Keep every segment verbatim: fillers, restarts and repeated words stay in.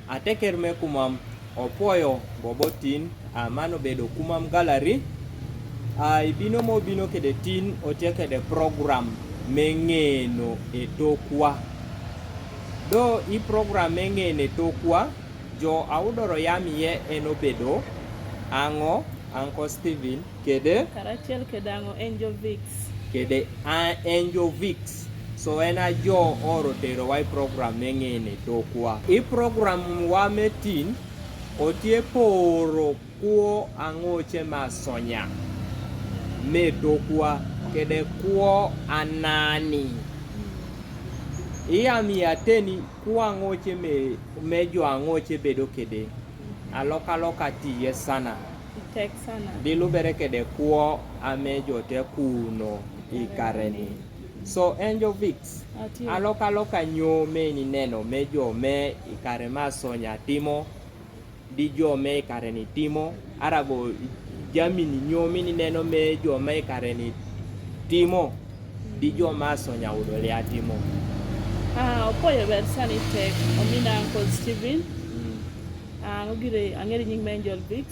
Ateker me kumam, opwoyo bobo tin, a, man obedo kumam gallery. A, ibino mo bino kede tin, otye kede program me ngeno e tokwa. Do i program me ngeno e tokwa, jo a udo ro yam iye en obedo, ango, Uncle Steven, kede? Karachiel kede ango, Angel Vix. Kede a Angel Vix. So en a jo oro tero wa i program me ngeno e tokwa. I program wa me tin, otye poro kwo ang'oche ma sonya me tokwa, kede kwo anani. Iya mi ateni kwo ang'oche me, me jo ang'oche bedo kede. Alokaloka tiye sana. Tek sana. Di lubere kede kwo ame jo te kuno i kare ni. So, Angel Vix, ati, alokaloka nyo me ini neno me jo me i kare ma sonya timo, di jo me i kare ni timo, arabo jamini nyo me ini neno me jo me i kare ni timo, di jo ma sonya udo lia timo. Ah, opwoyo ber sani tek, omina Uncle Steven. Mm. Ah, ogire, ang'eri nying me Angel Vix.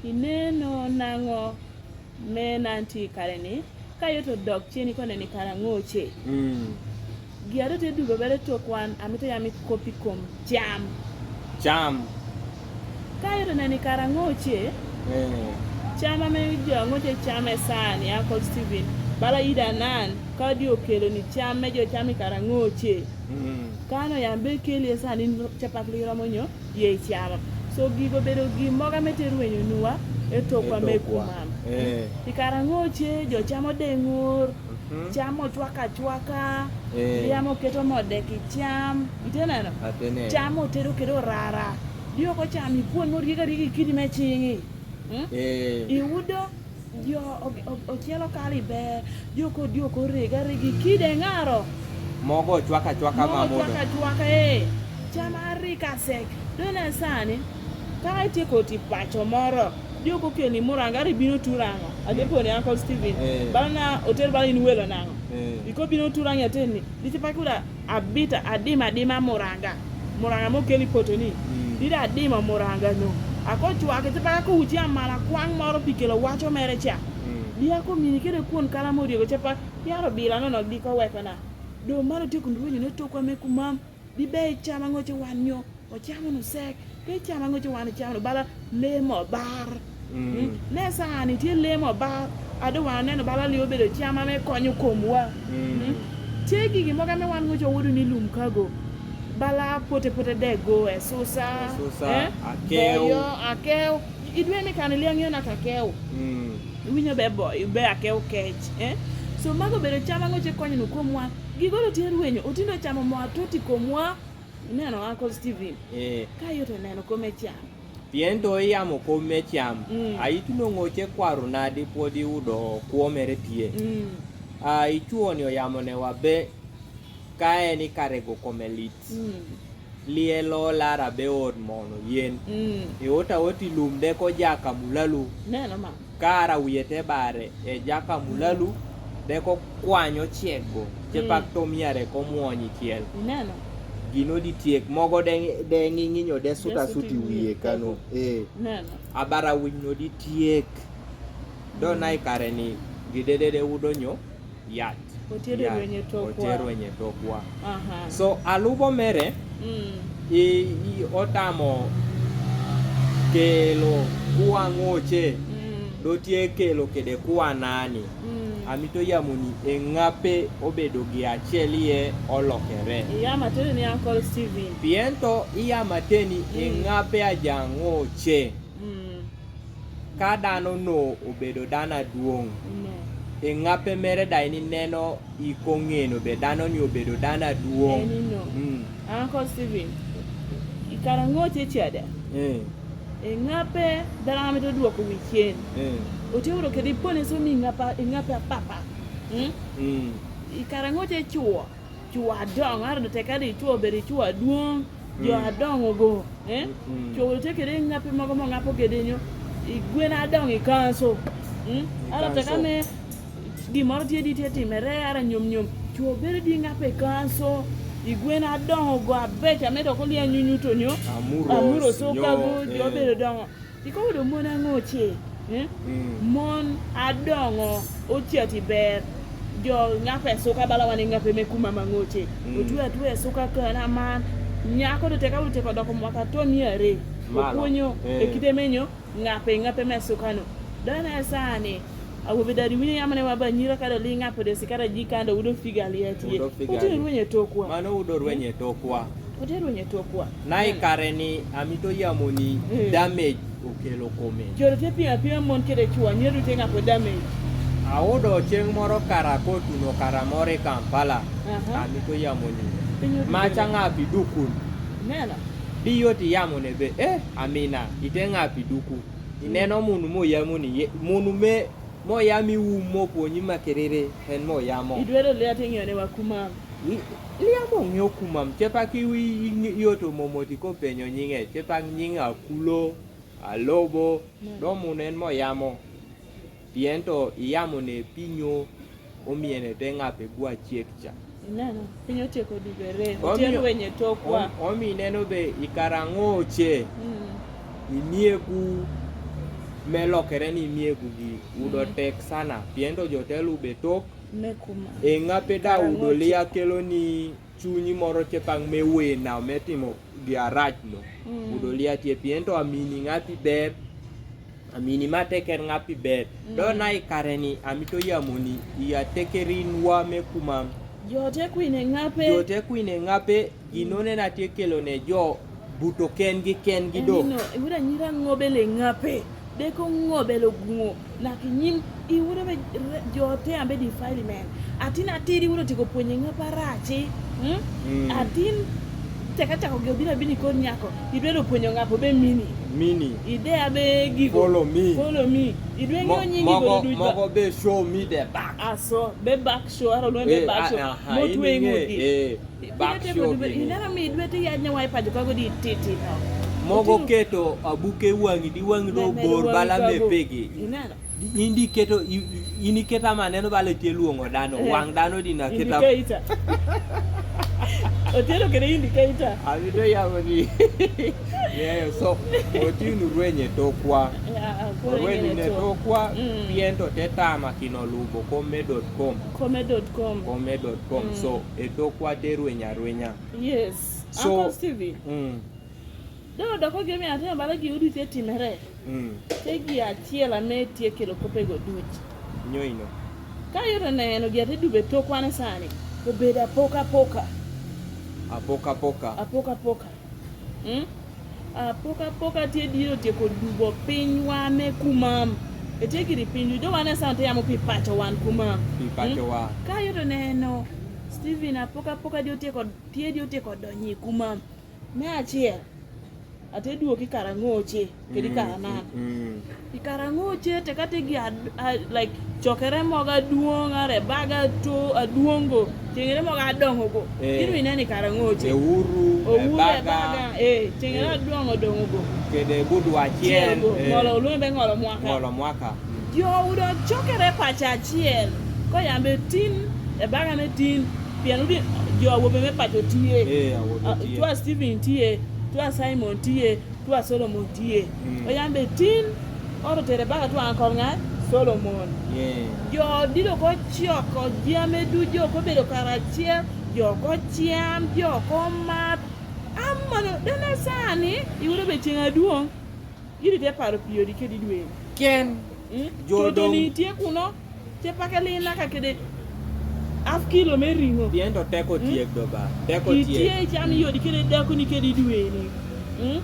Ineno nang'o me nanti kare ni, ka yot odok chien ikone ni kara ng'oche. Mm. Gi aro te dugo bere tok wan, amito ya mi kopi kom cham. Cham. Ka yot neni kara ng'oche, eh, cham ame jo ng'oche cham e sani, Uncle Steven. Bala ida nan, ka di okelo ni cham me jo cham i kara ng'oche. Mm. Kano yambe keli e sani, chapak liro monyo. Ye cham. So gigo bedo gi moga me te rwenyo nua e tokwa me kumam. Eh. I kara ng'oche, jo cham odeng'ur, mhm, cham ochwak achwaka, eh, yamo keto mo dek i cham. Ite neno? Ate neno. Cham otedo kedo rara. Dioko cham ipuon mo riega riegi kidi me chingi. Hmm? Eh. Iudo Jo o-, o-, ochielo kali be, jo ko, jo ko rega regi kide ng'aro. Mogo chwaka chwaka. Mogo ma mudo. Chwaka chwaka, eh. Chama rika sek. Dona sani, ka itieko ti pacho moro, jo ko keni muranga ri bino turango. Ade, mm, poni Uncle Steven. Eh. Bana hotel bana in welo nango. Eh. Iko bino turango ateni. Diti pakuda abita, adim adima muranga. Muranga mokeli poto ni. Mm. Dida adima muranga no. Ako chwake te pa ko uti amala kwang moro pi kelo wacho mere cha. Mm. Dia ko mini kede kuon kala mori ko chepa yaro bila no no di ko weko na. Do mano ti kundu ni to kwa me kumam. Di be chama ngoche wanyo. Ochamo no sek, ke chamo ng'oche wan chamo no, bala lemo bar. Mm. Mm. Ne sani tie lemo bar, ado wan neno bala liwo bedo chama me konyo komwa. Mm. Mm. Tie gigi moga me wan ng'oche wudu ni lum kago. Bala pote pote dego, e susa, e susa, eh? Akew. Boyo, akew. Idwe mi kani liang yo na kakew. Mm. Winyo be boy, be akew kech, eh? So mago bedo chama ng'oche konyo no komwa. Gigo do tie rwenyo, otindo chamo mo atoti komwa. Ineno, Uncle Steven? Eh. Ka yot e neno kome cham. Pien to iyamo kome cham. Mm. Aituno ng'oche kwaro nadi pwod iyudo kwo mere tie. Mm. A, ichuoni oyamo ne wabe ka en ikarego kome lit. Mm. Lielo lara be od mono yen. Mm. E ota oti lum de ko jaka mulalu. Neno ma. Kara wiye te bare, e jaka mulalu, de ko kwanyo chiego, che pak to miare ko muonyi tiel. Ineno? Gino di tiek, mogo de, de ng'ing'inyo de suta suti wiye kano. Eh. Ineno? Abara winyo di tiek. Do nai kare ni, gidede de udo nyo, yat. Otiero wenye tokwa. Otiero wenye tokwa. Aha. So, alubo mere, mm, i, i otamo kelo kwa ng'oche, mm, do tie kelo kede kwa nani. Mm. Amito yamoni e ng'ape obedo gi achiel iye olokere. Iyama teni ni Uncle Steven. Piento iyama teni e, mm, ng'ape aja ng'oche. Mm. Ka dano no obedo dano aduong'. No. E ng'ape mere da in ineno iko ng'eno be dano ni obedo dano aduong'. Eni no. Mm. Uncle Steven, i kara ng'oche chada. Eh. E ng'ape dano amito duoko wi chien. Eh. Otiyo udo kedi pone so mi ng'apa, e ng'ape apapa. Mm? Mm. I kara ng'oche chuo. Chuo adongo, aro do teka di chuo bedi chuo aduong', jo, mm, adongo go, eh? Mm. Chuo bedi teka di ng'api mogo mo ng'apo gedi nyo, i gwen adongo i kanso. Mm? I aro teka kanso. Me gimoro tie di tie timere, aro nyom nyom. Chuo bedi di ng'apo i kanso, I gwen adongo go abeco, ame to ko lia nyunyuto nyo. Amuro, amuro soka go, eh, jo bedo dongo. Ikobo yudo mon ang'o ce? Eh? Mm. Mon adongo ocati ber. Jo ngape suka bala wan i ngape me kuma mang'o ce. Mm. Otwe atwe suka kana man. Nyako do teka ute ko doko mwaka to miere. Malo. Okunyo, eh, e kite menyo, ngape, ngape me suka no. Dana sani. Awobe dari winyo yamane wa ba nyira kada li ngape de sikara ji kanda udo figa li atie. Udo figa li. Udo rwenye tokwa. Mano udo rwenye tokwa. Ote rwenye tokwa. Na i kare ni amito yamoni, eh, damage okelo kome. Joro te pima pima mon kede chwa, nyeru te ngapo damage. Awudo cheng' moro kara kotuno kara moro e Kampala. Aha. Amito yamoni. Piny odudo. Macha ngapi dukun. Nena. Di yot iyamone be, eh, amina, ite ngapi duku. Ineno munu moyamoni, ye, munu me, moyami umo ponyi makerere, en moyamo. Idwero lia te ng'iyo ne wa kuma. Ni, lia mo ng'iyo kumam, chepak iwi, i, i, yoto momoti kopenyo nyinge, chepak nyinge Akulo, Alobo, mm, do munu en moyamo. Pien to iyamo ne pinyo, omiene te ngape gwa chiek cha. Ineno, pinyo chiek odubere, otieno wenye tokwa. Om-, omi neno be i karang'o che. Mm. Imiegu, me lokere ni imiegu gi, udo, mm, tek sana. Pien to jotelo be tok. Me kuma. E ngape da udo lia kelo ni chunyi moro chepak me wena me timo gi arach no. Mm. Udo lia tie pien to amini ngapi ber. Amini ma teket ngapi ber. Mm. Do na i kare ni amito yamoni, i atekerin wa me kumam. Jo te kwine ngape. Jo te kwine ngape, ginone na tie kelo ne jo buto ken gi ken gi do. Enino, iwuda nyira ng'obe le ngape. Deko ng'obe lo gungo. Laki nyim, iwuda be re-, jo te ambe defilement. Atin atidi iwuda tiko ponye ngapa rachi. Hmm? Mm. Atin teka chako ge obina bini kod nyako. Idwe lo ponyo ngapo be mini. Mini. Ide abe gigo. Follow me. Follow me. Idwe ng'o nyingi mogo, golo duj ba. Mogo be show me the back. Aso, be back show, aro lwe be back show. Eh, ah, ah, ah, motwe ng'udi. Eh. Back show gini. Ineno mi idwe ti yaj ne wai pajo kago di titi no. Mogo keto abuke wang'i di wang'i do bor bala me pegi. Ineno. Di, in di keto, i, i, in iketo ama neno bala tie luongo dano. Eh. Wang' dano di na keto. Indicator. Otieno kede indicator. Ami do yabo ni. Yeah, so, otinu rwenye tokwa. Yeah, rwenye ne tokwa, mm, pien to te tama kino lubo, kome dot com. Kome dot com. Kome dot com. Mm. So, e tokwa te rwenya rwenya. Yes. So, Uncle Stevie. Mm. Do, do ko gemi ate bala gi udi te timere. Mm. Te gi achiel ame tie kelo kope go duch. Nyoino. Ka yore neno gi ate dube tokwa ne sani. Obedo apoka apoka. Apoka apoka. Apoka apoka. Mm? Apoka apoka tie diro tie ko dubo piny wa me kumam. E tie giri piny du. Jo wane sa te yamo pi pacho wan kumam. Pi pacho wa. Mm? Ka yore neno. Steven apoka apoka dio tie ko, tie dio tie ko donyi kumam. Me achiel. Ate duoki karang'o che, kedi karanan. Mm. I karang'o che te kate gi ad-, a-, like, chokere mogo aduong', are baga to aduong' go, chengere mogo adongo go. Eh. Iru ineni karang'o che. E uru, e baga. Uru e baga, eh, chengere adongo dongo go. Kede budwa chiel, eh. Ngolo ulumbe ngolo mwaka. Ngolo mwaka. Jo udo chokere pacha achiel. Ko yambe tin, e baga ne tin, pien udi jo awobe me pacho tie. Eh, awobe tie. Tua Steven tie, tua Simon tie, tua Solomon tie. Mm. Oyambe tin, oro tere baga tua ankol ngai, Solomon. Yeah. Jo dido ko chioko, jiame du jo ko bedo karachiel, jo ko chiam, jo ko mat. Amano, dene sani, iwudo be chieng' aduong'. Iri te paro pi odi kedi dwe. Ken. Mm? Jodong. Totoni tie kuno. Te pake lina ka kede half kilo me ring'o. Pien to teko tiek do ba. Teko tiek. Itie cham yodi kede dakoni kedi dwe ni. Mm?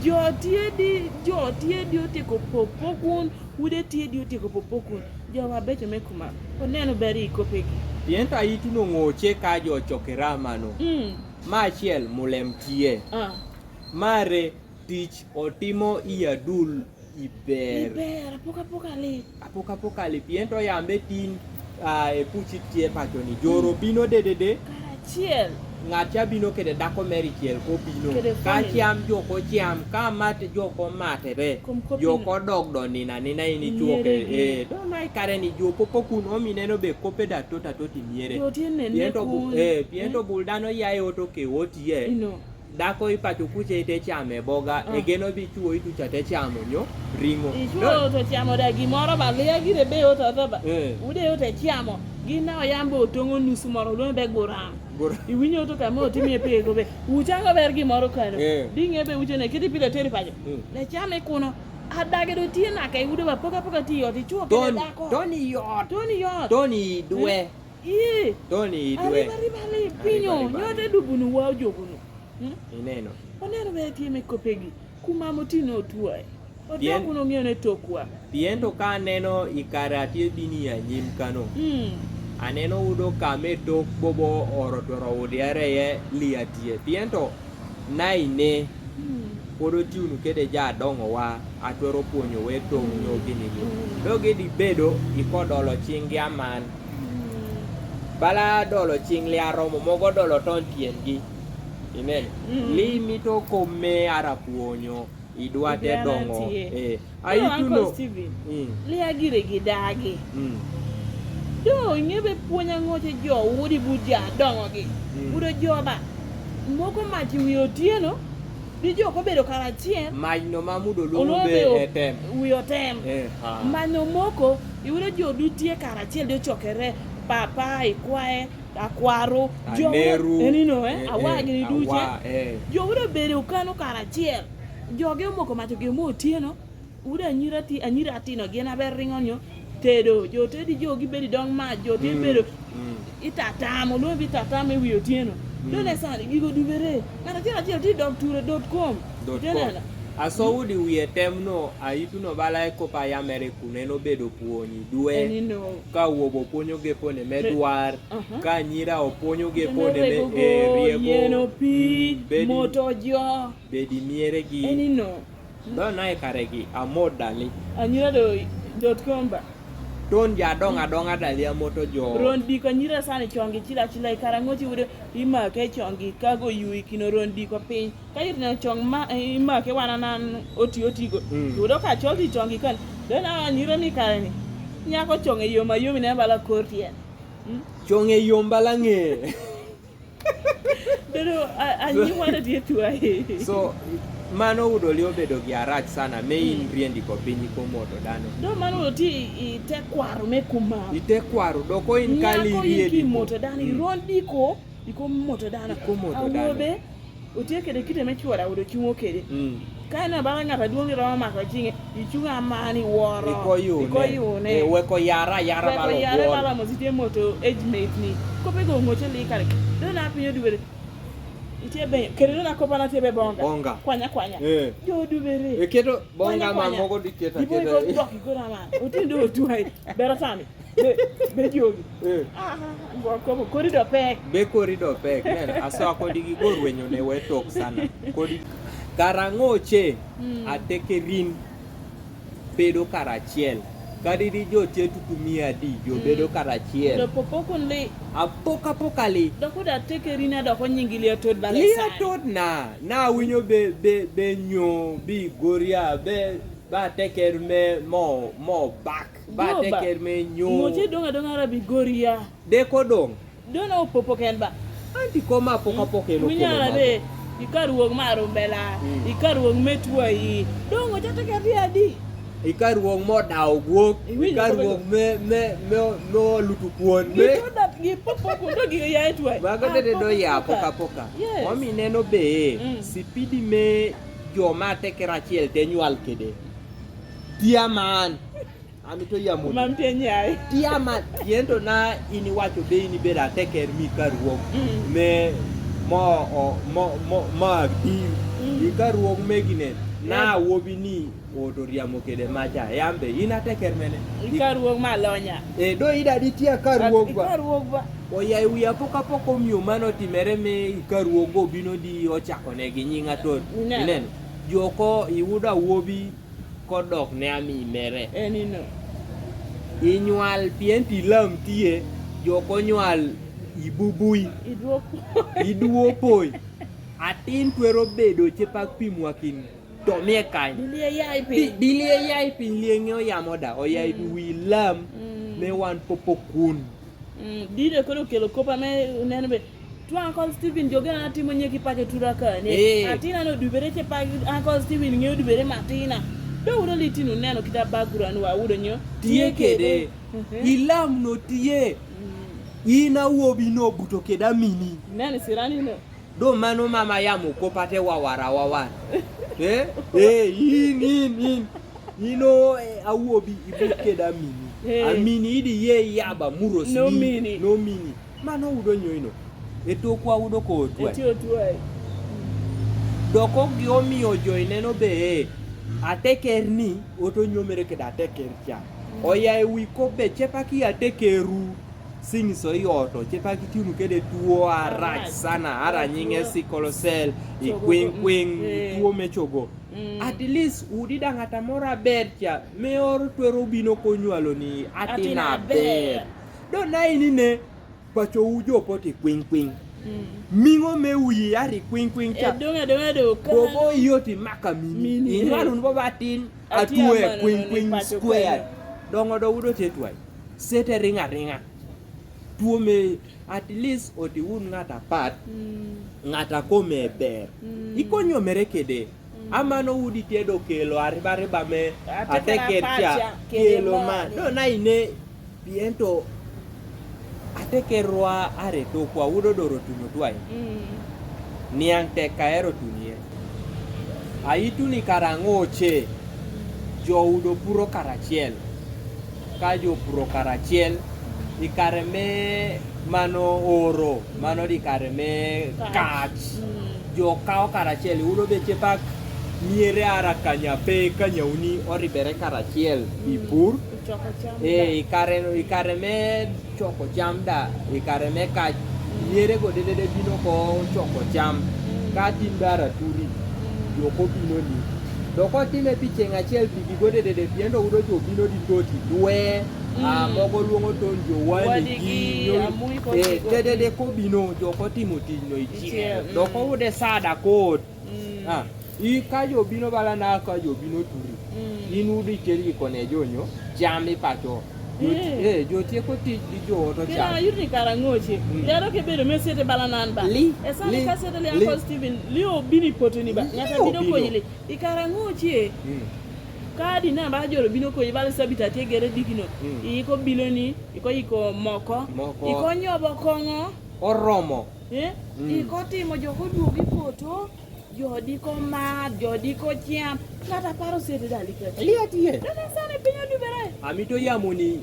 Jo tie di, jo tie di otieko popo kun. Ude tie di otieko popo kun. Jo wa becho me kuma. Oneno beri ikopegi. Pien to itu no ng'oche ka jo chokera mano. Mm. Ma achiel mulem tie. Ah. Mare Tich otimo i adul iber. Iber, apoka apoka li. Apoka apoka li, pien to yambe tin, ah, e puchi tie pacho ni. Joro bino dedede. Karachiel. Ngat ca bino kede dako meri ciel ko bino. Kede ka family. Ciam jo ko ciam, ka mat jo ko matere. Kom ko jo bino. Ko dogdo nina, nina ini chuo ke. Nyere gi. Eh, do nai kare ni jo popo kun omi neno be kope da tota toti nyere. Jo tien ne ne kun. Piento bu-, eh, piento bul dano ya e oto ke oti e. Ino. Dako i pacho kuche ite chame boga, ah, egeno bi chuo itu cha te chamo nyo, ring'o. I chuo to chamo da gimoro ba lia gire be oto to ba. Eh. Ude oto chamo. Gina oyambo otongo nusu moro, luonge be guram. Guram. Iwinjo to kama otimi e pego be. Uchango ber gimoro kano. Eh. Ding'e be uche ne kiti pile teri pacho. Mm. Ne chame kuno. Adage do tie nake ude ba poka poka ti yot, ichuo kene dako. To ni yot. To ni yot. To ni dwe. Eh. Ii. To ni dwe. Ariba, riba, li, pinyo, ariba, riba, nyote li. Dubunu wa ojogunu. Hmm? Ineno. Oneno be tie me kopegi. Kuma motino tuae. Pien- Odokuno ng'eyo ne tokwa. Piento ka aneno i kare atye bini a nyim kano. Hmm. Aneno udo kame tok bobo oro twero udi areye li atye. Piento na ine, hmm, pod otiunu kede ja adongowa, atwero pwonyowe tong' nyo gini gi. Hmm. Do gidi bedo i kodolo cinggi aman. Hmm. Bala dolo cingli aromo, mogo dolo ton tiengi. Amen. Hmm. Li mito kome ara pwonyo, idwa te idwa dongo. Natie. Eh. Yo, aituno. Uncle Steven. Mm. Lia gire gi dagi. Mm. Do ing'e be pwony ang'o che jo udi bu ja dongo gi. Mm. Budo jo ba. Moko mach wi otieno, di jo ko bedo karachiel. Mach no ma mudo luongo be otem. Wi otem. Eh, ha. Mach no moko, iyudo jo dutie karachiel, di ochokere, papa, ikwae, akwaro, jo aneru, enino, eh, eh, awagi ni duche. Awa, eh. Jo udo bedo kano karachiel. Jogi omoko mach gi mo otieno. Udo anyira ti, anyira tino gin aber ringo nyo. Tedo, jo tedi jo gibedi dong mach, jo tedi bedo. Mm. Itatamo, luongo bi tatamo e wi otieno. Mm. Done sani, gigo dubere. Ng'ato achiel achiel ti dog ture dot com. Dot com. Aso udi wiye tem no, aituno bala e kopa yamere kuno en obedo puonyi dwe. Enino. Ka wuobo puonyo gepone me dwar, aha, ka nyira opuonyo gepone me, eh, rieko. Yeno pi, mm, bedi, moto jo. Bedi miere gi. Enino. Dona e kare gi, amod dali. Anyira do, dot com ba. Ton ja adonga adonga dali amoto jo. Ron diko anyira sani chongi chila chila i kara ng'ochi udo imake chongi kago yui kino ron diko piny. Ka yit na chong ma, eh, imake wana nan oti oti go. Mm. Yudo ka chol ti chongi kan. Dona anyira ni kare ni. Nyako chonge yo mayumi ne bala kor tien. Mm? Chonge yo mbala ng'e. Dodo, a, a, nyi wana die tuae. So, mano udo li obedo gi arach sana, me in, mm, riendi ko piny ko moto dano. Do mano udo ti i, i te kwaro me kuma. I te kwaro, do ko in kali riedi ko. Nyako in ki moto dano, mm, iron diko, iko moto dano. Iko moto dano. Awobe, otie kede kite me chwora, udo chungo kede. Mm. Ka en abala ng'ato aduong' iromo mako cing'e, ichung' amani woro. Iko yune. Iko yune. Eh, weko yara, yara balo. Weko yara balo mos itie moto age mate ni. Kope go ng'oche li kare. Dona piny odubere. Itie be, kere dona kopa na tie be bonga. Bonga. Kwanya, kwanya. Eh. Jo odubere. Eketo bonga ma mogo di keta keta. Ibo ibo dok igora ma. Otindo otuai. Bero sani. Be, be jogi. Eh. Ah, ah, ah, go kobo, kori do pek. Be kori do pek, nen. Aso kodi gi gor wenyo ne we tok sana. Kodi kara ng'oche, mm, atekerin bedo karachiel. Kadi di jo tie tutu mia di, jo, mm, bedo karachiel. Do popo kun li. Apoka poka li. Do kuda atekerin adoko nyingi li atod bale sani. Li atod na, na winyo be, be, be nyo, bi goria, be, ba teker me mo, mo bak. Ba teker me nyo. Ng'oche dong adong ara bi goria. De ko dong. Dona opopo ken ba. Anti ko ma poka poka en okelo mago. Winyara be, i kar wuog ma rumbela, mm, i kar wuog me tuayi. Dong ng'oche teker di adi. I kar wuog mo daw guok, i kar wuog me, me, me, me lutu kuon, me. Gi to dat gi popo kundo gi ya e tuayi. Mago de de do ya poka poka. Yes. Omi neno be, mm, sipidi me jo ma teker achiel te nywal kede. Tia man. Amito yamo. Mam te nyai. Tia man. Yento na ini wacho be ini beda teker mi karuok. Mm. Me mo, o, mo, mo, mo abdi. Mm. I karuok me ginen. Na wobi ni oto riamo kede macha. Yambe, ina teker mene. I karuok ma lonya. E, do ida di tia karuok ba. I karuok ba. Oyai wiya pok apok omiyo mano timere me i karuok go bino di ochako ne gi nying atod. Ineno. Ineno. Joko iyudo awobi kodok ne ami mere. Enino. Inywal pien ti lam tie, joko nywal Ibubui. Iduo poi. Iduo poi. Atin twero bedo cepak pi mwakin. Tomi e kany. Di lie yai piny. Di, di lie yai piny, lie ng'e oyamo da. Oyai pi wi lam. Mm. Me wan popokun. Mm, dide kodo kelo kopa me neno be. Tu Uncle Steven, joge na timo nyeki paco tura kane. Eh. Atina no dubere cepak Uncle Steven ng'e dubere matina. Do udo litinu neno kita background wa udo nyo. Tie kede. Mhm. Ilam no tie. Mm. In awuobi no buto kede amini. Neno sirani no. Do mano mama yamo kopa te wawara wawara. Eh? Eh, in, in, in. In o, eh, awuobi ibuto kede amini. Eh. Amini idi ye yaba muros ni. No mini. No mini. Mano udo nyo ino. E tokwa udo ko otwai. E ti otwai. Doko gi omiyo jo ineno be, eh, ateker ni, oto nyomere kede ateker cha. Mm. Oya e wi ko be cepak i atekeru. Sing'so i oto, cepak itinu kede tuo arach sana, ara nying'e sickle cell, i kwing kwing, tuo me chogo. Mm. At least, udi da ng'ata moro aber cha, me or twero bino ko nywaloni, atin aber. Do na inine, paco u jo po ti kwing kwing. Mm. Ming'o me wiyi ari kwing kwing cha. E dong', e dong', e dong', ka. Bobo iyo ti maka mini. Mini. Inywalun bobo atin, atue kwing kwing square. Dongo do udo te twai. Sete ringa ringa. Tuo me, at least oti un ng'ata pat, mm, ng'ata kome ber. Mm. Ikonyo mere kede. Mm. Amano udi tedo kelo ariba ariba me ateker cha, kelo ma. Do na ine, piento ateker rwa are tokwa udo doro tunyo twai. Mm. Niang' tek ka ero tunye. Aituni karang'o che, jo udo puro karachiel. Ka jo puro karachiel, i kare me mano oro, mano di kare me kach. Mm. Jo kawo karachiel, udo be cepak miere ara kanya pe kanya uni oribere karachiel, mm, i pur. Ichoko cham. Eh, da. I kare, i kare me choko cham da, i kare me kach, mm, yere go dedede bino ko choko cham. Mm. Ka tin bara turi, mm, jo ko bino ni. Doko time pi ceng' achiel pi gigo dedede, piento udo jo bino di toti dwe, mm, a, moko luongo ton jo wadi gi, wadi gi, nyo, amui ko, eh, gigo, dedede ko bino, jo ko timo tijno ichiel. Ichiel, mm. Doko ude sada kot. Mm. Ah, i ka jo bino bala na ka jo bino turi. Mm. In udi keri kone jo nyo, cham i paco. Jo ti-, eh, jo tieko tij gi jo oto cha. Kara yud ni karang'o che. Mm. Yaro ke bedo me sete bala nan ba. Li, e sani li, ka sete li, li. Uncle Steven, li obini poto ni ba. Li obino. Ng'ata bino konyi li. I karang'o che. Mm. Ka di na ba jolo bino konyi bala sabita tie gere dikino. Mm. I ko biloni, i ko iko moko. Moko. I ko nyobo kong'o. Oromo. Eh? Mm. I ko timo jo ko duogi poto. Jo di ko madh, jo di ko cham. Ng'ata paro sete dali ka. Liet ye. Kata sani piny odubere. Amito yamoni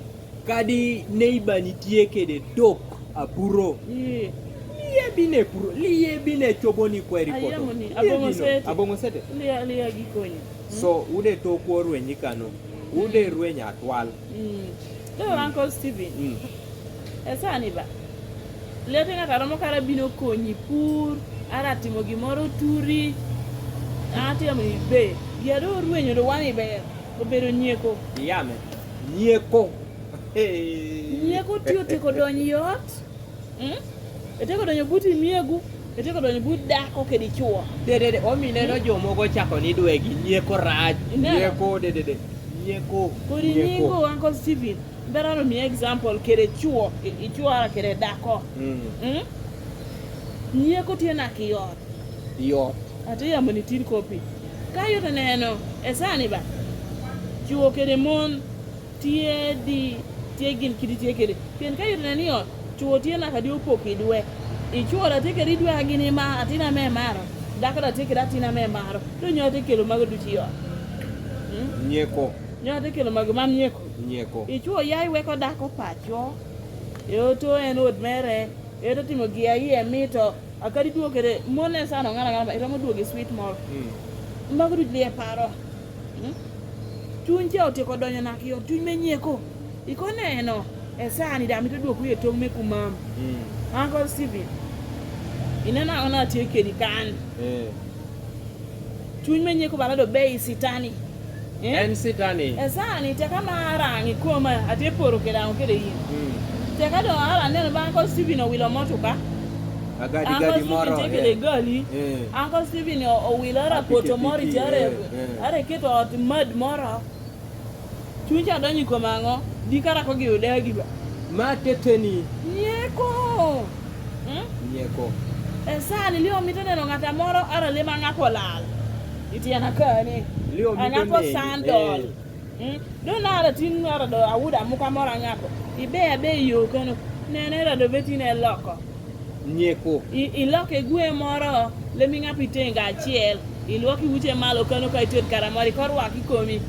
kadi neighbor ni tie kede dok apuro. Ye. Liye bine puro, liye bine chobo ni kweri koto. Ayamoni, liye abong'o bino, sete. Abong'o sete. Liya, liya gi konyi. So, ude to kwo rwenyi kano. Ude rwenyi atwal. Mm. Koro Uncle Steven, mm, e sani ba, lete ng'ato aromo kara bino konyi pur, ara timo gimoro turi, ati amo ibe, gi ado orwenyo do wani ber, obedo nyeko. Iyame, nyeko. Nyeko ti oteko donyo i ot. Mm? Eteko donyo but miegu, eteko donyo but dako kede chuo. De, de, de, omi neno, mm, jomoko chako ni dwe gi nyeko rach. Ineno? Nyeko, de, de, de. Nyeko. Kodi nyeko. Nyingo, Uncle Steven. Mbera no mi example kede chuo, i, i chuo ara kede dako. Mm. Mm? Nyeko tie na ki ot. I ot. Ati yamoni tin kopi. Ka yot neno, e sani ba. Chuo kede mon. Tye di, tye gin kidi tye kede. Pien ka yot neno ni ot, chuo tye naka di opok i dwe. I chuo da tye kede dwe a gini ma, atina me maro. Dako da tye kede atina me maro. Do nyo tye kelo mago ducu i ot. Hmm? Nyeko. Nyo tye kelo mago man nyeko. Nyeko. I chuo ya iweko dako paco. E oto en od mere. Eto timo gi aye mito, a kadi duogo kede, mon e sano ng'ala ng'ala ma, iromo duogo gi sweet moro. Mm. Mago duc lie paro. Mm? Chuny cha otieko donyo naka i ot, chuny me nyeko. Iko neno, e sani da mito duogo kuye tong' me kumam. Mm. Uncle Steven, ineno ang'o na tye kedi kan? Eh. Chuny me nyeko bala do be i sitani. Eh? En sitani. E sani, tek ama arang' i koma, atye poro kede ang'o kede in. Mm. Teka dong ara neno ba Uncle Steven owilo motuka. Agadi gadi moro. Uncle Steven teke le gali. Uncle Steven owilo ara poto moro ite are, are keto ot mad moro. Chuny cha donyo i kome ang'o? Di kara ko gi udagi ba. Ma teteni. Nyeko. Hmm? Nyeko. E sani lio mito neno ng'ata moro ara lima ng'apo lal. Itiena kani. Lio mito neno. Ang'apo sandol. Hmm? Do nara tin nara do awuda muka moro ang'apo. Ibe abe yo kano. Nene ra do beti ne loko. Nyeko. I, ilok e gwe moro, lemi ng'api tenga achiel. Ilwok iwuche malo kano ka itet kara moro, ikorwak i komi.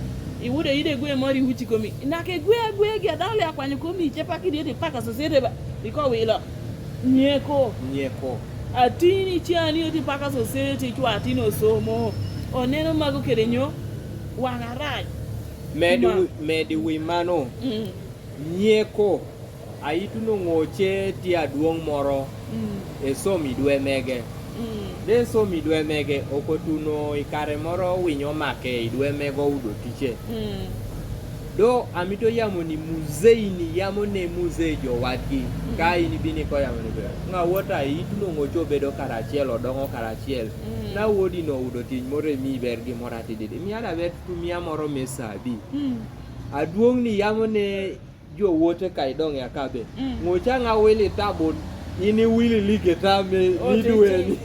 Iwudo ide gwe moro iwuchi komi. Nake gwe gwe gi adale akwanyo komi, iche paki diete paka sosete ba. Iko wilo. Nyeko. Nyeko. Atini chani oti paka sosete chwa atini osomo. Oneno mago kede nyo. Wang'arach. Medi wi mano. Mm. Nyeko. Aituno ng'oche ti aduong' moro. Mm. E somi dwe mege. Mm. De somi dwe mege, okotuno i kare moro winyo make i dwe mege oudo tiche. Mm. Do amito yamo ni muzei ni yamo ne muzei jowadgi. Mm. Ka in bini ko yamo ni be. Ng'a wuota aituno ng'oche obedo karachiel, odong'o karachiel. Mm. Na wuodi no oudo tich moro e mi ber gi moro atididi. Mi ada bet tumia moro me sabi. Mm. Aduong' ni yamo ne Jo wote ka idong' ya kabe. Mm. Ng'o cha ng'a wili tabun, ini wili like ta me ni duweni.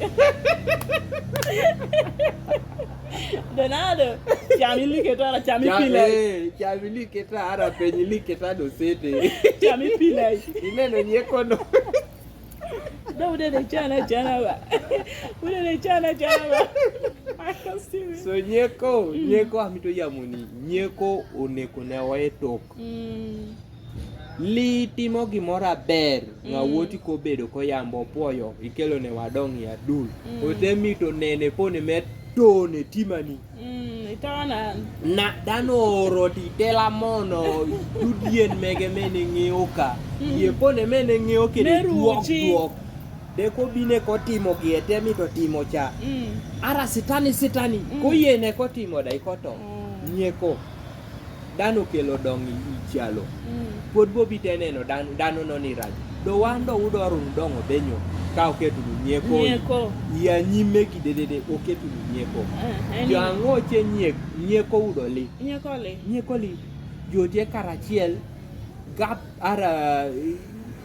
Donado, chami like ta ara chami pilai. Eh, chami like ta ara penyi like ta do sete. Chami pilai. Ineno nyeko no. Do ude de chana chana ba. Ude de chana chana ba. So nyeko, mm, nyeko amito yamoni, nyeko oneko ne oe tok. Mm. Li timo gimoro aber, ng'a wuoti kobedo koyambo opwoyo, ikelo ne wadong' ya dul. Mm. Ote mito nene pone me tone timani. Mm, itona. Na, dano oro ti tela mono, dudien mege mene ng'eyo ka. Mm. Ye pone mene ng'eyo kede duok duok. De kobine kotimo gi ete mito timo cha. Mm. Ara sitani sitani, mm, koyene kotimo da ikoto. Mm. Nyeko. Dano kelo dong' i, i chalo. Mm. Pod bobi te neno dan-, dano no ni rach. Do wan do udo run dong' obenyo. Ka oketu ni nyeko. Nyeko. Ya nyime kidedede oketu ni nyeko. Eh, eh, jo ang'o che nyek-, nyeko udo li. Nyeko li. Nyeko li. Jo tie karachiel. Gap ara, eh,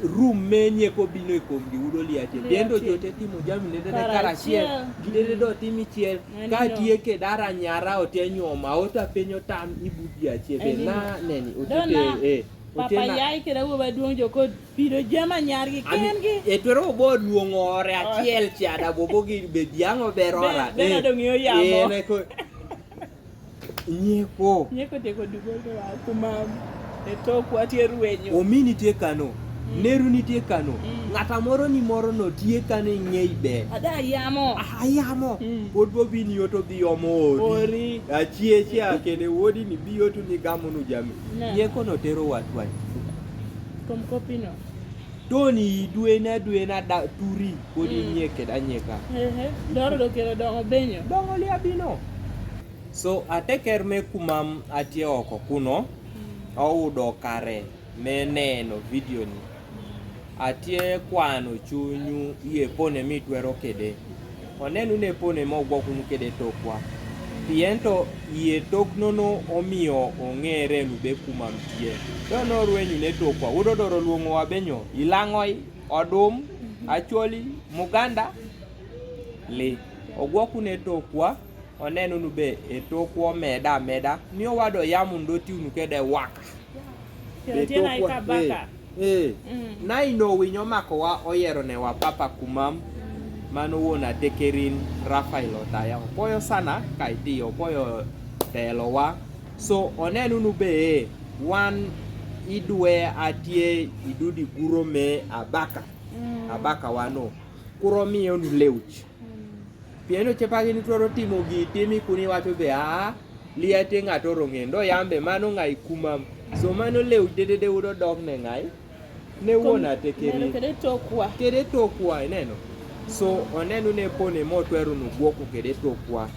rum me nyeko bino e komgi udo li achiel. Li achiel. Dendo jo te timo jami ne dede karachiel. Karachiel. Gidede do timi chiel. Ka tie kede ara nyara ote nyoma, ota penyo tam ibu di achiel. Be na neni, ote te, eh, ote na. Papa yai kede wuo baduong' jo kod pido jama nyargi kendgi. E twero bo luong ore achiel cha da bobo gi be diang' ober ora. Be, be na dong' yo yamo. Eh, ne ko. Nyeko. Nyeko tieko dugo to wa kumam. E to kwa tie ruenyo. Omi nitie kano. Mm. Neru nitie kano. Mm. Ng'ata moro ni moro no tie kano ing'ei be. Ada ayamo. Ah, ayamo. Mm. Pod bobi ni oto dhi omo ori. Ori. Achie chia kene wodi ni bi otu ni gamo nu jami. Ne. Nyeko no tero watwa. Kom kopino. Toni dwe na dwe na da turi. Kodi, mm, nyeke da nyeka. Ehe. Doro do kero dongo benyo. Dongo li abino. So, ateker me kumam atie oko kuno, mm, oudo kare me neno video ni. Mm. Atie kwano chunyu ye pone mi twero kede. Onenu ne pone ma ogwokunu kede tokwa. Pien to ye tok nono omiyo ong'ere nu be kumam tie. To no rwenyu ne tokwa. Udo doro luongo wa benyo. Ilang'oi, odum, mhm, acholi, muganda, li. Ogwoku ne tokwa. Onenu nu be e tokwa omeda ameda, ni owado yam undo ti unu kede waka. Be tokwa, eh, eh. Mm. Na ino winyo makowa oyero ne wa papa kumam, mano wuon atekerin Rafael Otaya. Opoyo sana, ka itiyo, opoyo telo wa. So, onenu nu be, eh, wan idwe atie idudi guro me abaka. Mm. Abaka wano. Kuro miyo nu leuch. Mm. Pien ochepagi ni twero timo gi timi kuni wacho be, ah, liete ng'ato oro ng'endo yambe mano ng'ai kumam. So mano lew dedede udo dok ne ng'ai. Ne wuon atekeri. Neno kede tokwa. Kede tokwa, ineno. So, onenu ne pone mo twero nu gwoko kede tokwa.